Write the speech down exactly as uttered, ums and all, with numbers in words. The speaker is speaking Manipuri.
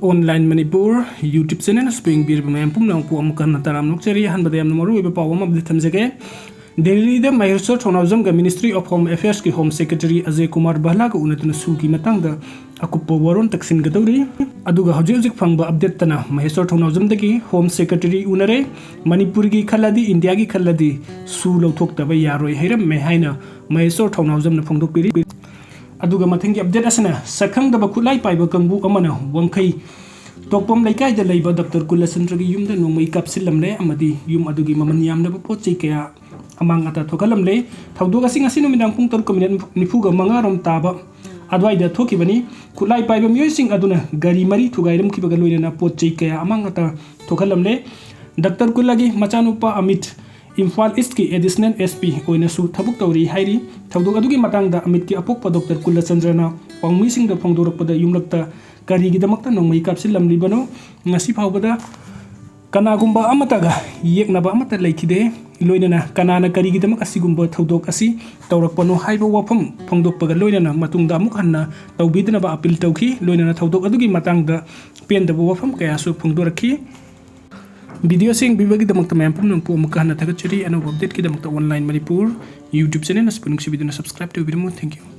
Online Manipur YouTube channel ꯑꯁꯤꯕꯨ ꯌꯦꯡꯕꯤꯔꯤꯕ ꯃꯌꯥꯝ ꯄꯨꯝꯅꯃꯛꯄꯨ ꯑꯃꯨꯛ ꯍꯟꯅ ꯇꯔꯥꯝꯅ ꯑꯣꯛꯆꯔꯤ꯫ ꯑꯍꯥꯟꯕꯗ ꯌꯥꯝꯅ ꯃꯔꯨꯑꯣꯏꯕ ꯄꯥꯎ ꯑꯃ update ꯊꯝꯖꯒꯦ꯫ ꯗꯦꯜꯂꯤꯗ ꯃꯍꯦꯁ꯭ꯋꯔ ꯊꯧꯅꯥꯎꯖꯝꯒ Ministry of Home Affairs ꯀꯤ Home Secretary ꯑꯖꯌ ꯀꯨꯃꯥꯔ ꯚꯜꯂꯥꯒ ꯎꯅꯗꯨꯅ ꯁꯨꯒꯤ ꯃꯇꯥꯡꯗ ꯑꯀꯨꯞꯄ ꯋꯥꯔꯣꯜ ꯇꯛꯁꯤꯟꯒꯗꯧꯔꯤ꯫ ꯑꯗꯨꯒ ꯍꯧꯖꯤꯛ ꯍꯧꯖꯤꯛ ꯐꯪꯕ update ꯇꯅ ꯃꯍꯦꯁ꯭ꯋꯔ ꯊꯧꯅꯥꯎꯖꯝꯗꯒꯤ Home Secretary ꯎꯅꯔꯦ꯫ ꯃꯅꯤꯄꯨꯔꯒꯤ ꯈꯜꯂꯗꯤ, ꯏꯟꯗꯤꯌꯥꯒꯤ ꯈꯜꯂꯗꯤ ꯁꯨ ꯂꯧꯊꯣꯛꯇꯕ ꯌꯥꯔꯣꯏ ꯍꯥꯏꯔꯝꯃꯦ ꯍꯥꯏꯅ ꯃꯍꯦꯁ꯭ꯋꯔ ꯊꯧꯅꯥꯎꯖꯝꯅ ꯐꯣꯡꯗꯣꯛꯄꯤꯔꯤ꯫ ꯑꯗꯨꯒ ꯃꯊꯪꯒꯤ update ꯑꯁꯤꯅ ꯁꯛꯈꯪꯗꯕ ꯈꯨꯠꯂꯥꯏ ꯄꯥꯏꯕ ꯀꯥꯡꯕꯨ ꯑꯃꯅ ꯋꯥꯡꯈꯩ ꯇꯣꯛꯄꯝ ꯂꯩꯀꯥꯏꯗ ꯂꯩꯕ ꯗꯥꯛꯇꯔ ꯀꯨꯂꯆꯟꯗ꯭ꯔꯒꯤ ꯌꯨꯝꯗ ꯅꯣꯡꯃꯩ ꯀꯥꯞꯁꯤꯜꯂꯝꯂꯦ ꯑꯃꯗꯤ ꯌꯨꯝ ꯑꯗꯨꯒꯤ ꯃꯃꯜ ꯌꯥꯝꯂꯕ ꯄꯣꯠ ꯆꯩ ꯀꯌꯥ ꯑꯃꯥꯡ ꯑꯇꯥ ꯊꯣꯛꯍꯜꯂꯝꯂꯦ꯫ ꯊꯧꯗꯣꯛ ꯑꯁꯤ ꯉꯁꯤ ꯅꯨꯃꯤꯗꯥꯡ ꯄꯨꯡ ꯇꯔꯨꯛꯀ minute ꯅꯤꯐꯨꯒ ꯃꯉꯥ ꯔꯣꯝ ꯇꯥꯕ ꯑꯗꯨꯋꯥꯏꯗ ꯊꯣꯛꯈꯤꯕꯅꯤ꯫ ꯈꯨꯠꯂꯥꯏ ꯄꯥꯏꯕ ꯃꯤꯑꯣꯏꯁꯤꯡ ꯑꯗꯨꯅ ꯒꯥꯔꯤ ꯃꯔꯤ ꯊꯨꯒꯥꯏꯔꯝꯈꯤꯕꯒ ꯂꯣꯏꯅꯅ ꯄꯣꯠ ꯆꯩ ꯀꯌꯥ ꯑꯃꯥꯡ ꯑꯇꯥ ꯊꯣꯛꯍꯜꯂꯝꯂꯦ꯫ ꯗꯥꯛꯇꯔ ꯀꯨꯂꯒꯤ ꯃꯆꯥꯅꯨꯄꯥ Amit Imphal ꯏꯁ꯭ꯠꯀꯤ Additional S P ꯑꯣꯏꯅꯁꯨ ꯊꯕꯛ ꯇꯧꯔꯤ ꯍꯥꯏꯔꯤ꯫ ꯊꯧꯗꯣꯛ ꯑꯗꯨꯒꯤ ꯃꯇꯥꯡꯗ ꯑꯃꯤꯠꯀꯤ ꯑꯄꯣꯛꯄ ꯗꯥꯛꯇꯔ ꯀꯨꯂꯆꯟꯗ꯭ꯔꯅ ꯄꯥꯎꯃꯤꯁꯤꯡꯗ ꯐꯣꯡꯗꯣꯔꯛꯄꯗ ꯌꯨꯝꯂꯛꯇ ꯀꯔꯤꯒꯤꯗꯃꯛꯇ ꯅꯣꯡꯃꯩ ꯀꯥꯞꯁꯤꯜꯂꯝꯂꯤꯕꯅꯣ? ꯉꯁꯤ ꯐꯥꯎꯕꯗ ꯀꯅꯥꯒꯨꯝꯕ ꯑꯃꯠꯇꯒ ꯌꯦꯛꯅꯕ ꯑꯃꯠꯇ ꯂꯩꯈꯤꯗꯦ꯫ ꯂꯣꯏꯅꯅ ꯀꯅꯥꯅ ꯀꯔꯤꯒꯤꯗꯃꯛ ꯑꯁꯤꯒꯨꯝꯕ ꯊꯧꯗꯣꯛ ꯑꯁꯤ ꯇꯧꯔꯛꯄꯅꯣ ꯍꯥꯏꯕ ꯋꯥꯐꯝ ꯐꯣꯡꯗꯣꯛꯄꯒ ꯂꯣꯏꯅꯅ ꯃꯇꯨꯡꯗ ꯑꯃꯨꯛ ꯍꯟꯅ ꯇꯧꯕꯤꯗꯅꯕ appeal ꯇꯧꯈꯤ꯫ ꯂꯣꯏꯅꯅ ꯊꯧꯗꯣꯛ ꯑꯗꯨꯒꯤ ꯃꯇꯥꯡꯗ ꯄꯦꯟꯗꯕ ꯋꯥꯐꯝ ꯀꯌꯥꯁꯨ ꯐꯣꯡꯗꯣꯔꯛꯈꯤ꯫ Video ꯑꯁꯤ ꯌꯦꯡꯕꯤꯕꯒꯤꯗꯃꯛꯇ ꯃꯌꯥꯝ ꯄꯨꯝꯅꯃꯛꯄꯨ ꯑꯃꯨꯛꯀ ꯍꯟꯅ ꯊꯥꯒꯠꯆꯔꯤ꯫ ꯑꯅꯧꯕ update ꯀꯤꯗꯃꯛꯇ Online Manipur YouTube channel ꯑꯁꯤꯕꯨ ꯅꯨꯡꯁꯤꯕꯤꯗꯨꯅ subscribe ꯇꯧꯕꯤꯔꯝꯃꯨ꯫ Thank you꯫